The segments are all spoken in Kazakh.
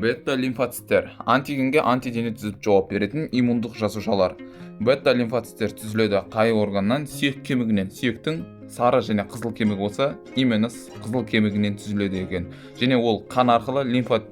Бета лимфоциттер – антигенге антидене түзіп жауап беретін иммундық жасушалар. Бета лимфоциттер түзіледі қай органнан? Сүйек кемігінен. Сүйектің сары және қызыл кемігі болса, именно қызыл кемігінен түзіледі екен. Және ол қан арқылы, лимфа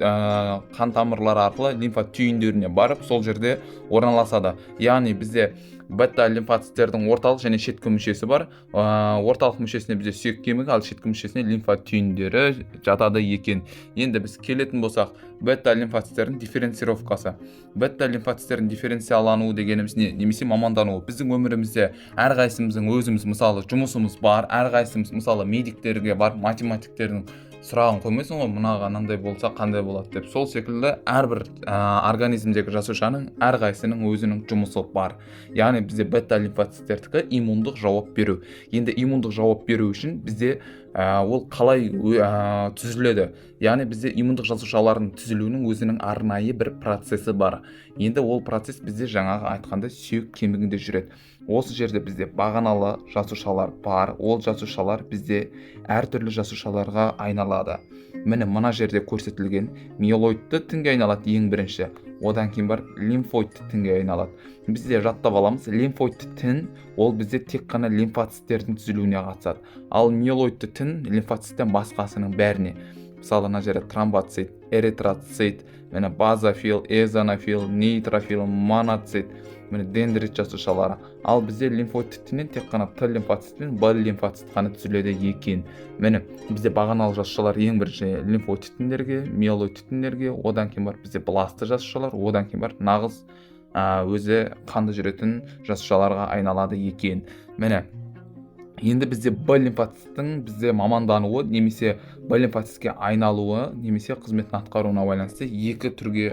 қан тамырлары арқылы лимфа түйіндеріне барып, сол жерде орналасады. Яғни бізде бета лимфоциттердің орталық және шеткі мүшесі бар. Орталық мүшесіне бізде сүйек кемігі, ал шеткі мүшесіне лимфа түйіндері жатады екен. Енді біз келетін болсақ, бета лимфоциттердің дифференцировкасы. Бета лимфоциттердің дифференциалануы дегеніміз не немесе мамандануы? Біздің өмірімізде әрқайсымыздың өзіміз, мысалы, жұмысымыз бар. Әрқайсымыз, мысалы, медиктерге барып, математиктердің сұрағын қоймайсың ғой, мынаған мынандай болса, қандай болады деп. Сол секілді әрбір организмдегі жасушаның әрқайсысының өзінің жұмысы бар. Яғни бізде бета лимфоциттердікі иммундық жауап беру. Енді иммундық жауап беру үшін бізде ол қалай түзіледі? Яғни бізде иммундық жасушалардың түзілуінің өзінің арнайы бір процесі бар. Енді ол процесс бізде жаңағы айтқандай сүйек кемігінде жүреді. Осы жерде бізде бағаналы жасушалар бар. Ол жасушалар бізде әртүрлі жасушаларға айналады. Міне, мына жерде көрсетілген миелоидты тінге айналады ең бірінші, одан кейін барып лимфоидты тінге айналады. Бізде жаттап аламыз: лимфоидты тін ол бізде тек қана лимфоциттердің түзілуіне қатысады, ал миелоидты тін лимфоциттен басқасының бәріне. Мысалы, мына жерде тромбоцит, эритроцит, міне, базофил, эозинофил, нейтрофил, моноцит, міне, дендрит жасушалары. Ал бізде лимфоидты тіннен тек қана Т лимфоцит пен Б лимфоцит қана түзіледі екен. Міне, бізде бағаналы жасушалар ең бірінші лимфоидты тіндерге, миелоидты тіндерге, одан кейін барып бізде бласты жасушалар, одан кейін барып нағыз өзі қанды жүретін жасушаларға айналады екен. Міне, енді бізде Б лимфоциттің бізде мамандануы немесе Б лимфоцитке айналуы немесе қызметін атқаруына байланысты екі түрге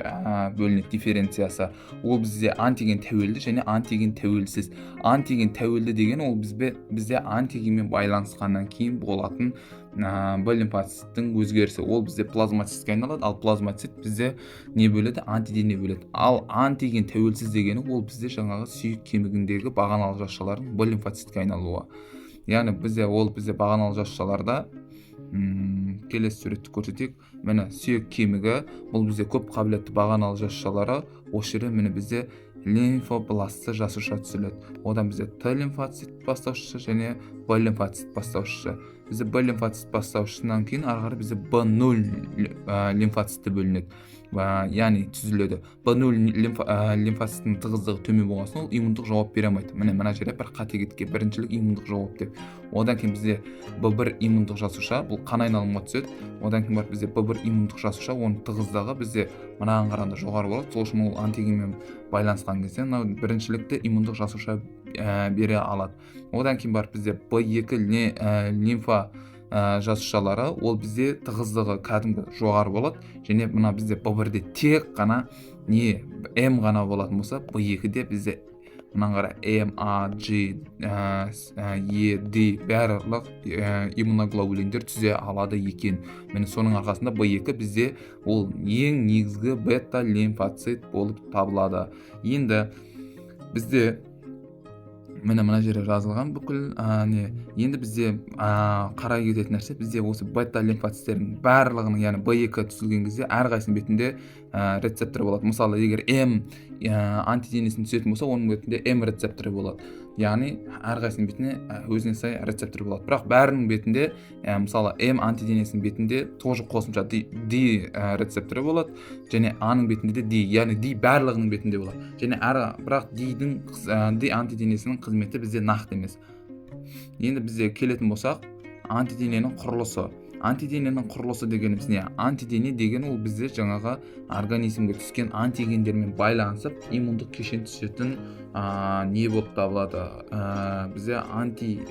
бөлінеді дифференциясы. Ол бізде антиген тәуелді және антиген тәуелсіз. Антиген тәуелді деген ол бізде антигенмен байланысқаннан кейін болатын Б лимфоциттің өзгерісі. Ол бізде плазмоцитке айналады, ал плазмоцит бізде не бөледі? Антидене бөледі. Ал антиген тәуелсіз дегені ол бізде жаңағы сүйек кемігіндегі бағаналы жасушалардың Б лимфоцитке айналуы. Яғни бізде ол бізде бағаналы жасушаларда келесі суретті көрсетейік. Міне, сүйек кемігі, бұл бізде көп қабілетті бағаналы жасушалары. Осы жерде, міне, бізде лимфобластты жасуша түзіледі. Одан бізде Т лимфоцит бастаушысы және Б лимфоцит бастаушысы. Бізде Б лимфоцит бастаушысынан кейін ары қарай бізде Б 0 лимфоциті бөлінеді, яғни түзіледі. Б 0 лимфоциттің тығыздығы төмен болған соң, ол иммундық жауап бере алмайды. Міне, мына жерде бір қате кеткен, біріншілік иммундық жауап деп. Одан кейін бізде Б 1 иммундық жасуша, бұл қан айналымға түседі. Одан кейін барып бізде Б 1 иммундық жасуша, оның тығыздығы бізде мынаған қарағанда жоғары болады. Сол үшін ол антигенмен байланысқан кезде мынау біріншілікті иммундық жасуша бере алады. Одан кейін барып бізде Б 2 лимфа жасушалары, ол бізде тығыздығы кәдімгі жоғары болады. Және мына бізде Б 1-де тек қана не М ғана болатын болса, Б 2-де бізде мынаны қара, М, А, G, Е, Д, барлық иммуноглобулиндер түзе алады екен. Міне, соның арқасында Б 2 бізде ол ең негізгі бета лимфоцит болып табылады. Енді бізде, міне, мына жерде жазылған бүкіл не. Енді бізде қарай кететін нәрсе: бізде осы бета лимфоциттердің барлығының, яғни Б 2 түзілген кезде әрқайсысының бетінде рецептор болады. Мысалы, егер М антиденесін түзетін болса, оның бетінде М рецепторы болады. Яғни әрқайсысының бетіне өзіне сай рецептор болады. Бірақ бәрінің бетінде, мысалы, М антиденесінің бетінде тоже қосымша D рецепторы болады және А-ның бетінде де D, яғни D барлығының бетінде болады. Және әр, бірақ D-дің, D антиденесінің қызметі бізде нақты емес. Енді бізде келетін болсақ, антидененің құрылысы. Антидененің құрылысы дегеніміз не? Антидене деген ол бізде жаңағы организмге түскен антигендермен байланысып, иммундық кешен түсетін не болып табылады. Бізде анти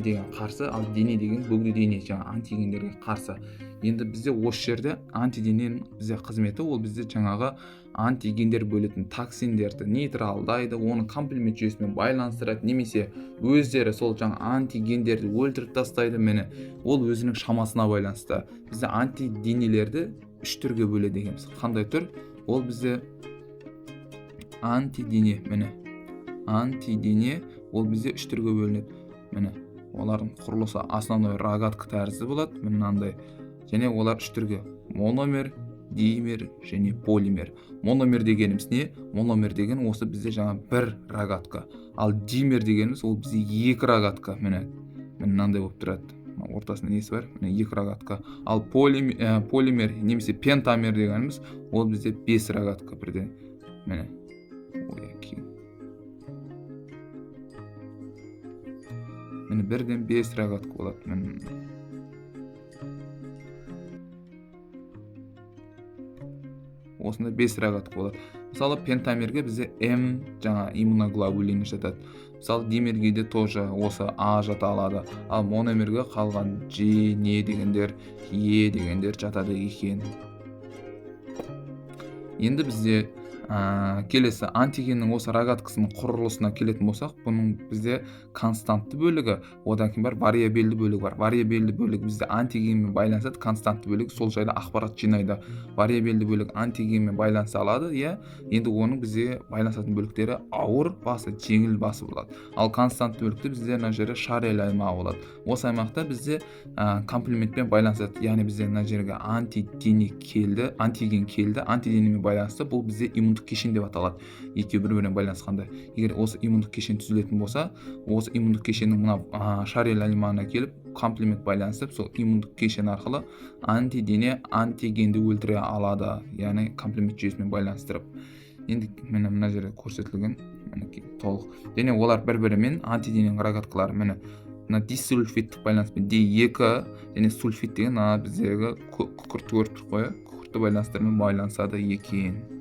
деген қарсы, ал дене деген бөгде дене, жаңағы антигендерге қарсы. Енді бізде осы жерде антидененің бізде қызметі ол бізде жаңағы антигендер бөлетін токсиндерді нейтралдайды, оны комплемент жүйесімен байланыстырады немесе өздері сол жаңа антигендерді өлтіріп тастайды. Міне, ол өзінің шамасына байланысты. Бізде антиденелерді үш түрге бөледі екенбіз. Қандай түр ол? Бізде антидене, міне, антидене ол бізде үш түрге бөлінеді. Міне, олардың құрылысы основной рогатка тәрізді болады, міне, мынандай. Және олар үш түрге: мономер. димер және полимер. Мономер дегеніміз не? Мономер деген осы бізде жаңа бір рогатка. Ал димер дегеніміз ол бізде екі рогатка. Міне, мынандай болып тұрады. Ортасында несі бар? Міне, екі рогатка. Ал полимер немесе пентамер дегеніміз ол бізде 5 рогатка бірден. Міне. Міне, бірден 5 рогатка болады. Міне. Осында 5 рогатка болады. Мысалы, пентамерге бізде М жаңа иммуноглобулин жатады. Мысалы, димерге де тоже осы А жата алады. Ал мономерге қалған G, не дегендер, Е дегендер жатады екен. Енді бізде келесі антигеннің осы рогаткасының құрылысына келетін болсақ, бұның бізде константты бөлігі, одан кейін бар вариабельді бөлігі бар. Вариабельді бөлігі бізде антигенмен байланысады, константты бөлігі сол жайлы ақпарат жинайды. Вариабельді бөлік антигенмен байланыса алады, иә. Енді оның бізде байланысатын бөліктері ауыр басы, жеңіл басы болады. Ал константты бөлікте бізде мына жерде Шарель аймағы болады. Осы аймақта бізде комплементпен байланысады. Яғни бізде мына жерге антидене келді, антиген келді, антиденемен байланысты, бұл бізде иммундық кешен деп аталады. Екеуі бір-біріне байланысқанда. Егер осы иммундық кешен түзілетін болса, осы иммундық кешеннің мына Шарель аймағына келіп комплемент байланысып, сол иммундық кешен арқылы антидене антигенді өлтіре алады, яғни комплемент жүйесімен байланыстырып. Енді міне мына жерде көрсетілген, мінекей толық. Және олар бір-бірімен антидененің рогаткалары, міне мына дисульфидтік байланыспен D2 және сульфид деген мына біздегі күкіртті көріп тұрмыз ғой, күкіртті байланыстармен байланысады екен.